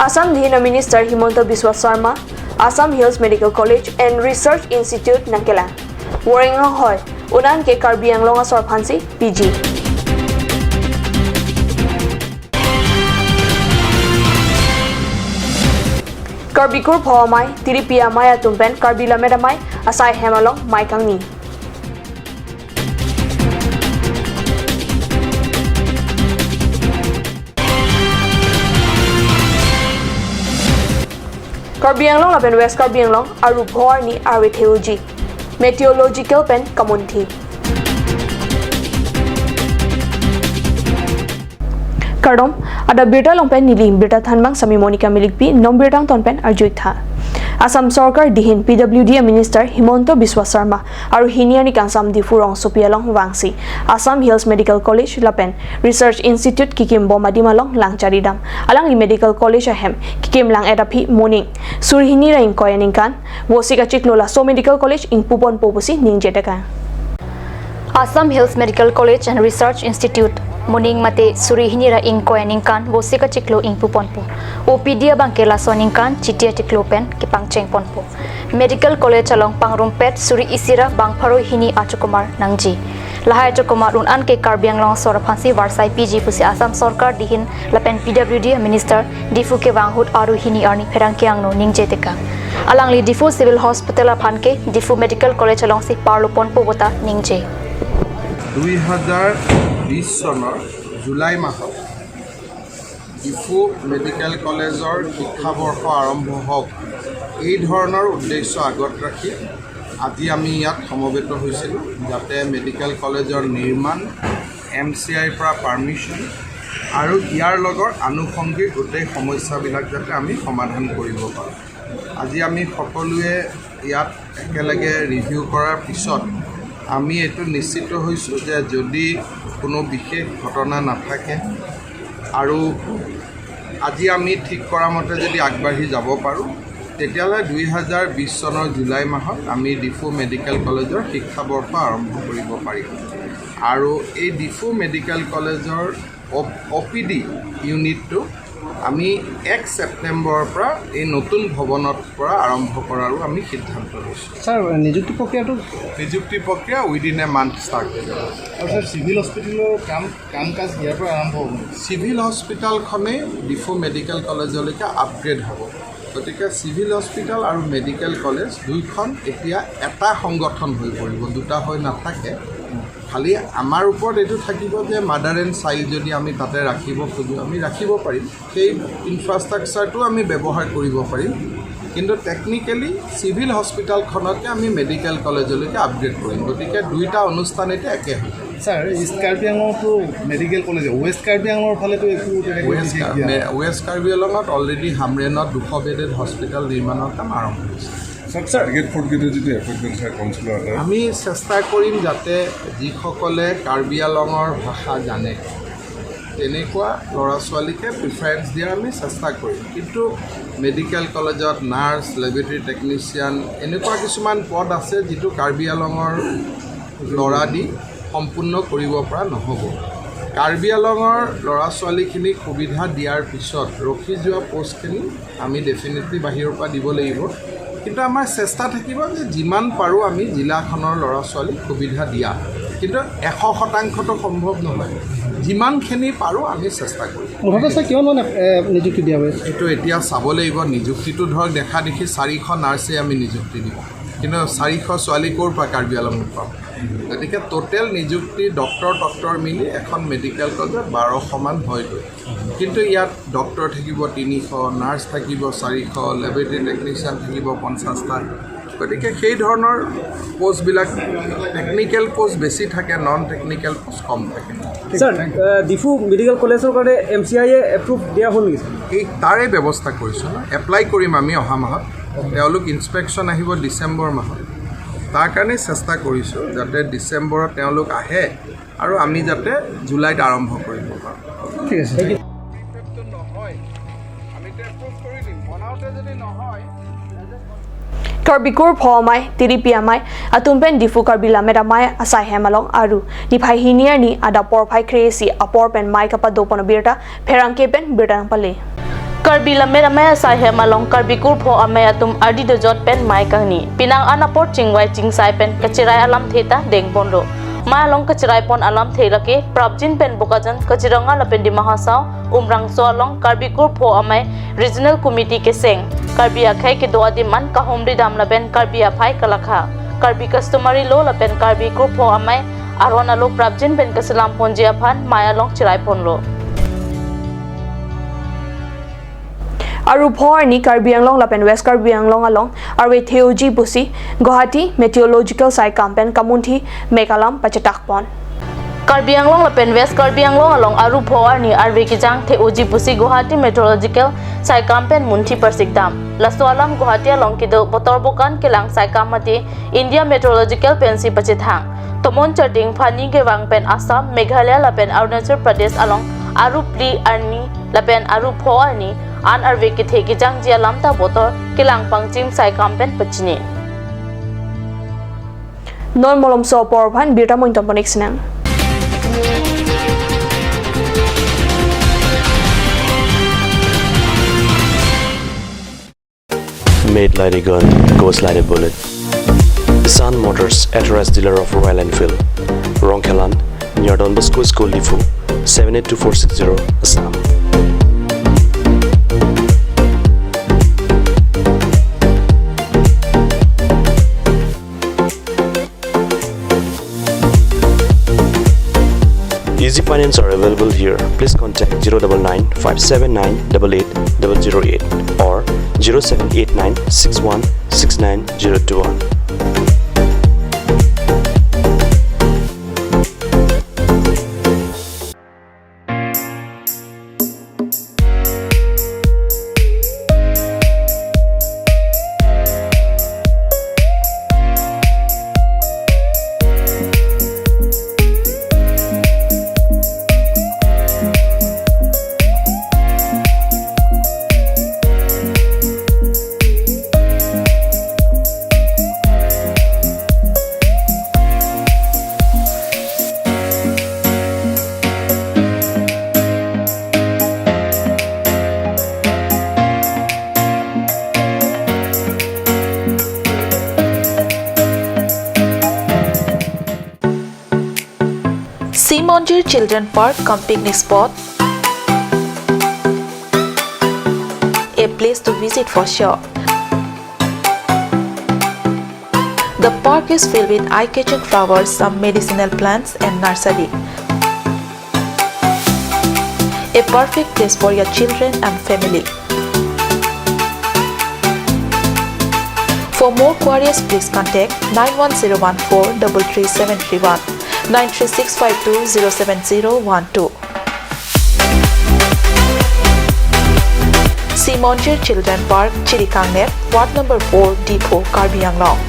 Assam Dihina Minister Himanta Biswa Sarma Assam Hills Medical College and Research Institute Nangkela Waring Hoy Unan ke Karbi Anglong Sorphansi PG Karbi Kur Phawamai Tiripia Maya Tumpen Karbi Lamedamai Asai Hemalong Maikangni Karbi Anglong lapen West Karbi Anglong aru bhor ni aritheuji Meteorological pen kamunthi Kardom ada birta longpen nilim birta thanbang sami Monica Milikpi nom birtang tonpen arjuitha Assam Sarkar dihin PWD Minister Himanta Biswa Sarma aru hiniani kangsam Diphu rong sopialong wangsi Assam Hills Medical College lapen Research Institute kikim bomadima long langcharidam alang li Medical College ahem kikim lang edapi morning surhini raing koyaningkan wosika chiklola so Medical College ing pupon pobusi ningjetaka Assam Hills Medical College and Research Institute Muning mate surihini ra ing koyaningkan wosika chiklo ing puponpo OPD bangke lasoningkan chitia chiklo pen kipang cheng ponpo Medical College along pangrumpet suri isira bangpharo hini achukumar nangji lahai achukumar un an ke Karbi Anglong Soraphansi varsai PG pusi Assam Sarkar dihin lapen PWD Minister Diphu ke wanghut aru hini arni pherang kyangno ningje teka alangli Diphu Civil Hospital aphanke Diphu Medical College along si parlo ponpo bota ningje 2020 চনৰ July মাহত Diphu medical কলেজৰ শিক্ষাবৰ্ষ আৰম্ভ হওক এই ধৰণৰ উদ্দেশ্য আগত ৰাখি আজি আমি ইয়াত সমবেত হৈছিলোঁ যাতে মেডিকেল কলেজৰ নিৰ্মাণ এম চি আইৰ পৰা পাৰ্মিশ্যন আৰু ইয়াৰ লগৰ আনুষংগিক গোটেই সমস্যাবিলাক যাতে আমি সমাধান কৰিব পাৰোঁ। আজি আমি সকলোৱে ইয়াত একেলগে ৰিভিউ কৰাৰ পিছত আমি এইটো নিশ্চিত হৈছোঁ যে যদি কোনো বিশেষ ঘটনা নাথাকে আৰু আজি আমি ঠিক কৰা মতে যদি আগবাঢ়ি যাব পাৰোঁ তেতিয়াহ'লে 2020 চনৰ জুলাই মাহত আমি ডিফু মেডিকেল কলেজৰ শিক্ষাবৰ্ষ আৰম্ভ কৰিব পাৰিম। আৰু এই ডিফু মেডিকেল কলেজৰ অ' পি ডি ইউনিটটো আমি 1 ছেপ্টেম্বৰৰ পৰা এই নতুন ভৱনৰ পৰা আৰম্ভ কৰাৰো আমি সিদ্ধান্ত লৈছোঁ। ছাৰ, নিযুক্তি প্ৰক্ৰিয়াটো? নিযুক্তি প্ৰক্ৰিয়া উইদিন এ মান্থ ষ্টাৰ্ট হৈ যাব। আৰু ছাৰ, চিভিল হস্পিটেলৰ কাম কাজ ইয়াৰ পৰা আৰম্ভ হ'ব? চিভিল হস্পিটেলখনেই ডিফু মেডিকেল কলেজলৈকে আপগ্ৰেড হ'ব। গতিকে চিভিল হস্পিটেল আৰু মেডিকেল কলেজ দুইখন এতিয়া এটা সংগঠন হৈ পৰিব, দুটা হৈ নাথাকে। খালি আমাৰ ওপৰত এইটো থাকিব যে মাদাৰ এণ্ড চাইল্ড যদি আমি তাতে ৰাখিব খোজোঁ আমি ৰাখিব পাৰিম, সেই ইনফ্ৰাষ্ট্ৰাকচাৰটো আমি ব্যৱহাৰ কৰিব পাৰিম। কিন্তু টেকনিকেলি চিভিল হস্পিটেলখনকে আমি মেডিকেল কলেজলৈকে আপগ্ৰেড কৰিম। গতিকে দুইটা অনুষ্ঠান এতিয়া একে হৈ যাব। ছাৰ, ইষ্ট কাৰ্বি আংলঙতো মেডিকেল কলেজ, ৱেষ্ট কাৰ্বি আংলঙৰ ফালেতো একো তেনেকৈ বিশেষ দিয়া নাই। ৱেষ্ট কাৰ্বি আংলঙত অলৰেডি হামৰেনত 200 বেডেড হস্পিটেল নিৰ্মাণৰ কাম আৰম্ভ হৈছে। স্যাৰ, থাৰ্ড গ্ৰেড ফ'ৰ্থ গ্ৰেডৰ যিটো এপইণ্টমেণ্ট ছাৰ কাউন্সিলৰ আণ্ডাৰত? আমি চেষ্টা কৰিম যাতে যিসকলে কাৰ্বি আংলঙৰ ভাষা জানে তেনেকুৱা ল'ৰা ছোৱালীকে প্ৰিফাৰেঞ্চ দিয়াৰ আমি চেষ্টা কৰিম। কিন্তু মেডিকেল কলেজত নাৰ্ছ, লেবৰেটৰী টেকনিচিয়ান এনেকুৱা কিছুমান পদ আছে যিটো কাৰ্বি আংলঙৰ ল'ৰা দি সম্পূৰ্ণ কৰিব পৰা নহ'ব। কাৰ্বি আংলঙৰ ল'ৰা ছোৱালীখিনিক সুবিধা দিয়াৰ পিছত ৰখি যোৱা পষ্টখিনি আমি ডেফিনেটলি বাহিৰৰ পৰা দিব লাগিব। কিন্তু আমাৰ চেষ্টা থাকিব যে যিমান পাৰোঁ আমি জিলাখনৰ ল'ৰা ছোৱালীক সুবিধা দিয়া। কিন্তু 100%টো সম্ভৱ নহয়, যিমানখিনি পাৰোঁ আমি চেষ্টা কৰিম। মুঠতে ছাৰ, কিমান মানে নিযুক্তি দিয়া হৈছে? এইটো এতিয়া চাব লাগিব। নিযুক্তিটো ধৰক দেখা দেখি 400 নাৰ্ছেই আমি নিযুক্তি দিম, কিন্তু 400 ছোৱালী ক'ৰ পৰা কাৰ্বি আংলঙত পাম? গতিকে টোটেল নিযুক্তি ডক্টৰ টক্টৰ মিলি এখন মেডিকেল কলেজত 1200মান হয়গৈ। কিন্তু ইয়াত ডক্টৰ থাকিব 300, নাৰ্ছ থাকিব 400, লেবৰেটৰী টেকনিচিয়ান থাকিব 50টা। গতিকে সেই ধৰণৰ পষ্টবিলাক টেকনিকেল পষ্ট বেছি থাকে, নন টেকনিকেল পষ্ট কম থাকে। ছাৰ, ডিফু মেডিকেল কলেজৰ কাৰণে এম চি আইয়ে এপ্ৰুভ দিয়া হ'ল নেকি ছাৰ? এই তাৰে ব্যৱস্থা কৰিছোঁ, এপ্লাই কৰিম আমি অহা মাহত। তেওঁলোক ইনস্পেকশ্যন আহিব ডিচেম্বৰ মাহত, তাৰ কাৰণে চেষ্টা কৰিছোঁ যাতে ডিচেম্বৰত তেওঁলোক আহে আৰু আমি যাতে জুলাইত আৰম্ভ কৰিব পাৰোঁ। ঠিক আছে। নহয়, আমিতো এপ্ৰুভ কৰি দিম, বনাওঁতে যদি নহয়। Karbikur phawamai tiripia mai atumpen Diphu Karbi lameda mai asai hemalong aru niphai hiniar ni ada por phai khresi apor pen mai kapa dopono birta pherangke pen birta pale. Karbi lamer amaya sai hemalong Karbi kurpho amaya tum ardi dojot pen mai kangni pinang anapor chingwai chingsai pen kachirai alam theta dengponlo ma along kachirai pon alam thelake prabjin pen bokajan kachiranga lapen di mahasao umrang so along Karbi kurpho amay regional committee ke seng Karbi akhai ke doadi man kahomri dam lapen Karbi aphai kalakha Karbi customary lo lapen Karbi kurpho amay arona lo prabjin pen kasalam ponji aphan maya long chirai ponlo আৰু ভৰ নি Karbi Anglong লাপেন west Karbi Anglong Along আৰু এই থেউজি পুচি গুৱাহাটী মেটিঅলজিকেল চাই কাম্পেন কামুন্থি মেঘালাম পাচেটাক পন Karbi Anglong lapen West Karbi Anglong along aru phowar ni arve kijang theoji pusi Guwahati meteorological sai kampen munthi parsikdam laso alam Guwahati along kido botor bokan kelang sai kamati India meteorological pensi pachithang tomon charting phani ke wangpen Assam Meghalaya lapen Arunachal Pradesh along aru pli arni lapen aru phowar ni an arve ki the kijang ji alam ta botor kelang pangchim sai kampen pachini non molom so porvan birta mointom ponik sinang. Made like a gun, goes like a bullet. Sun Motors, authorized dealer of Royal Enfield, Rongkhelan, near Don Bosco School, Diphu, 782460, Assam. Easy finance are available here. Please contact 099 579 88 008 or 0789 61 69 021. Simonjir Children Park cum picnic spot, a place to visit for sure. The park is filled with eye-catching flowers, some medicinal plants and nursery. A perfect place for your children and family. For more queries, please contact 91014 33731. 93652 07012. Simonjir Children Park, Chirikangnep, Ward Number 4, Diphu, Karbi Anglong.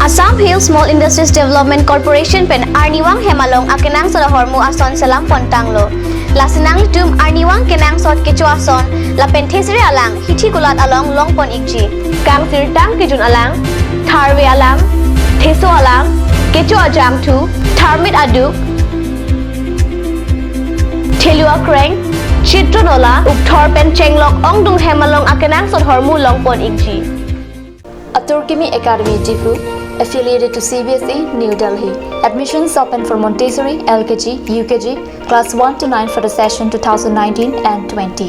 Assam Hill Small Industries Development Corporation pen arniwang hemalong akenang soda hormu ason salam pontanglo lasinang tum arniwang kenang sot kecho ason lapen thesre alang hithi kulat along long pon ikji kang sirtang kijun alang tharwe alang theso alang kecho ajam thu tharmit adu thelua kreng chitronola upthor pen chenglok ongdung hemalong akenang sot hormu long pon ikji. Aturkimi Academy Diphu, affiliated to CBSE, New Delhi. Admissions open for Montessori, LKG, UKG, class 1 to 9 for the session 2019 and 20.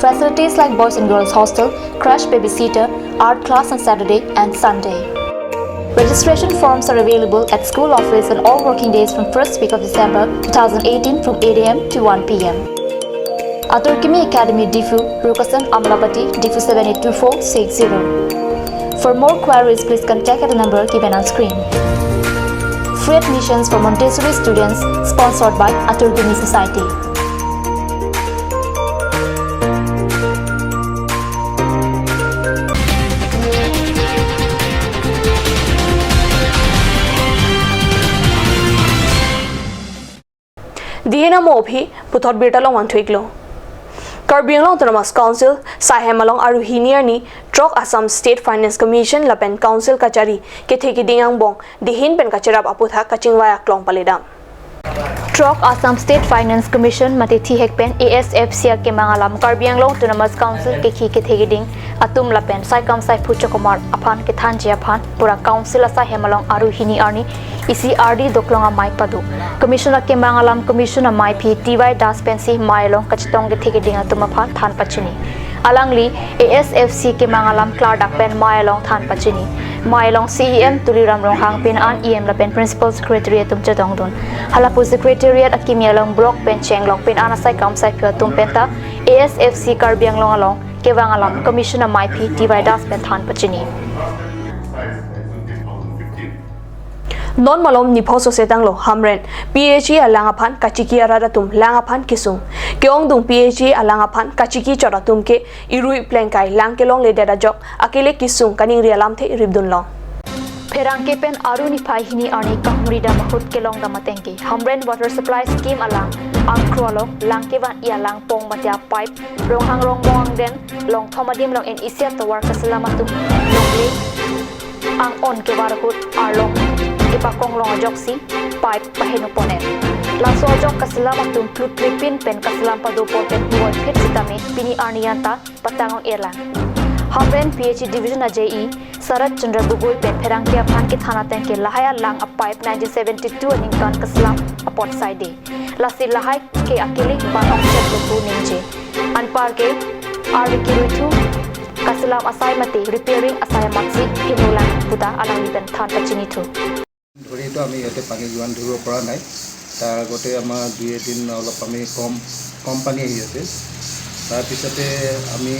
Facilities like boys and girls hostel, crash babysitter, art class on Saturday and Sunday. Registration forms are available at school office on all working days from 1st week of December 2018 from 8 a.m. to 1 p.m. Aturkimi Academy Diphu, Rukasan Amlapati, Diphu 782460. For more queries, please contact at the number given on screen. Free admissions for Montessori students sponsored by Aturkimi Society. Dihina mo phi puthot birta long wan thuiklo Karbi Anglong Autonomous Council Sahemalong aru hiniarni Trok Assam State Finance Commission lapen Council kachari ke theki dingang bong dihin pen kacharap aputha kachingwai aklong palidam. Trok Assam State Finance Commission mate thi hekpen ASFC ke mangalam Karbi Anglong Autonomous Council ke khi ke thegiding atum lapen saikam sai phucho kumar aphan ke thanji aphan pura council asa hemalong aru hini arni ECRD doklonga mai padu commissioner ke mangalam commissioner mai phi TY Das pensi mailong kachitong ke thegiding atum aphan than pachini alangli ASFC ke mangalam clark pen mailong than pachini mailong CEM Tuliram Ronghang pin an EM la pen principal secretariat tum chadong dun halapu secretariat akimialong block pen chenglong pin anasai kam sai phya tum penta ASFC Karbi Anglong along kewangalam commissioner mai phi TY Das pen than pachini. Non malom niphoso setanglo hamren PHE alanga phan kachiki arara tum langa phan kisung keong dung PHE alanga phan kachiki chora tum ke irui plengkai langkelong le deda jok akele kisung kaning rialam the ribdun long Pherangke pen aruni phai hini arni kahmuri da mahut kelong da matengki hamren water supply scheme alang angkrolong langkewan ia lang pong matia pipe ronghang rong bong den long thomadim long en isia tawar kasalamatum long le ang on ke warhut arlong ipakong long joksi pipe paheno ponen laso jok kasalamatum plut tripin pen kasalam padu pen huwal phit sitame pini arnianta patangon erlang Hamren PHE division JE Sarat Chandra Gogoi pen Pherangke aphan ke thana tengke lahaya lang a pipe 1972 ningkan kaslam apot side lasi lahai ke akeli ban object tu ningje anpar ke arki ruithu kaslam asai mate repairing asai matsi hinulang puta alang pen than pachini thu ধৰিতো আমি ইয়াতে পানী যোগান ধৰিব পৰা নাই। তাৰ আগতে আমাৰ দুই এদিন অলপ আমি কম কম পানী আহি আছিল। তাৰপিছতে আমি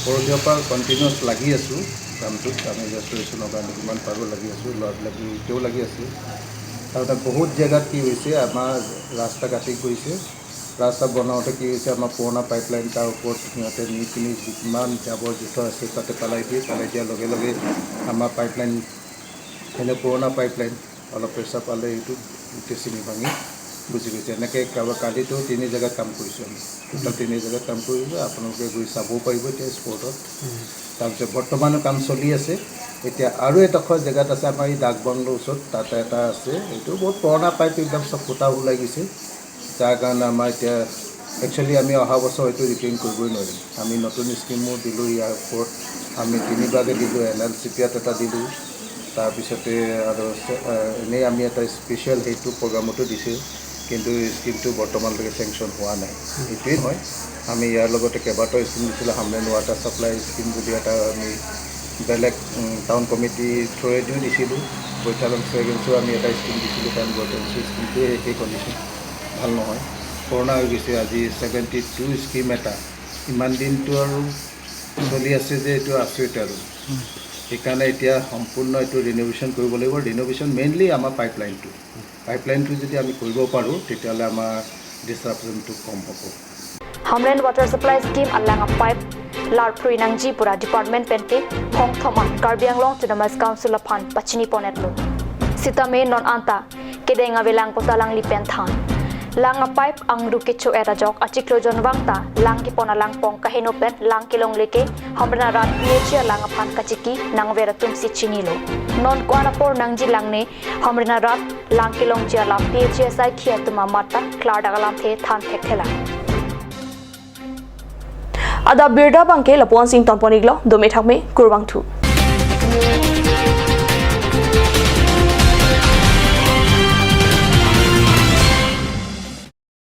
পৰহিৰ পৰা কণ্টিনিউৱাছ লাগি আছোঁ কামটোত। আমি ৰেষ্টৰেশ্যনৰ কাৰণে যিমান পাৰোঁ লাগি আছোঁ, ল'ৰাবিলাক এতিয়াও লাগি আছে। আৰু তাত বহুত জেগাত কি হৈছে, আমাৰ ৰাস্তা কাটি গৈছে। ৰাস্তা বনাওঁতে কি হৈছে, আমাৰ পুৰণা পাইপলাইন তাৰ ওপৰত সিহঁতে নি পিনি যিমান জাবৰ জোঁথৰ আছে তাতে পেলাই দিয়ে। পেলাই দিয়াৰ লগে লগে আমাৰ পাইপলাইন এনে পুৰণা পাইপলাইন অলপ প্ৰেছাৰ পালে এইটো গোটেই চিঙি ভাঙি গুচি গৈছে। এনেকৈ কালিতো তিনি জেগাত কাম কৰিছোঁ আমি, টোটেল তিনি জেগাত কাম কৰিছোঁ। আপোনালোকে গৈ চাবও পাৰিব এতিয়া স্পটত। তাৰপিছত বৰ্তমানো কাম চলি আছে। এতিয়া আৰু এডোখৰ জেগাত আছে আমাৰ এই ডাক বাংলোৰ ওচৰত, তাতে এটা আছে। এইটো বহুত পুৰণা পাইপ, একদম চব ফুটা ওলাই গৈছে। যাৰ কাৰণে আমাৰ এতিয়া একচুৱেলি আমি অহা বছৰ এইটো ৰিপেয়াৰিং কৰিবই নোৱাৰিম। আমি নতুন স্কীমো দিলোঁ ইয়াৰ ওপৰত, আমি তিনিবাৰকৈ দিলোঁ। এন এল চি পি এটা দিলোঁ, তাৰপিছতে আৰু এনেই আমি এটা স্পেচিয়েল সেইটো প্ৰগ্ৰামতো দিছোঁ, কিন্তু স্কীমটো বৰ্তমানলৈকে চেংচন হোৱা নাই। এইটোৱেই নহয়, আমি ইয়াৰ লগতে কেইবাটাও স্কীম দিছিলোঁ। হামৰেন ৱাটাৰ ছাপ্লাই স্কীম বুলি এটা আমি বেলেগ টাউন কমিটিৰ থ্ৰুৱেদিও দিছিলোঁ। বৈঠালং চেগেঞ্চো আমি এটা স্কীম দিছিলোঁ, কাৰণ বৈঠালং স্কীমটোৱে একেই কণ্ডিশ্যন ভাল নহয়, পুৰণা হৈ গৈছে। আজি 72 স্কীম এটা ইমান দিনটো আৰু চলি আছে যে এইটো আচৰিত আৰু। সেইকাৰণে এতিয়া সম্পূৰ্ণ এইটো ৰিন'ভেশ্যন কৰিব লাগিব। ৰিন'ভেশ্যন মেইনলি আমাৰ পাইপলাইনটো যদি আমি কৰিব পাৰোঁ তেতিয়াহ'লে আমাৰ ডিছৰাপশ্যনটো কম হ'ব। Hamren water supply scheme alanga pipe lar phrui nangji pura department penke khong thoma Karbi Anglong Autonomous Council aphan pachini ponetlo sitame non anta kedenga belang potalang lipen than langa pipe angru kecho era jok achiklo jon wangta lang ki pona lang pong kaheno pen lang kilong leke hamrena rat PHE langa phan kachiki nangvera tumsi chinilo non kwana por nangji langne hamrena rat lang kilong chia lam PHE sai khia tuma mata klar dagalam the than thekthela ada birda bangke lapuan sing tonponiglo dome thakme kurbang thu.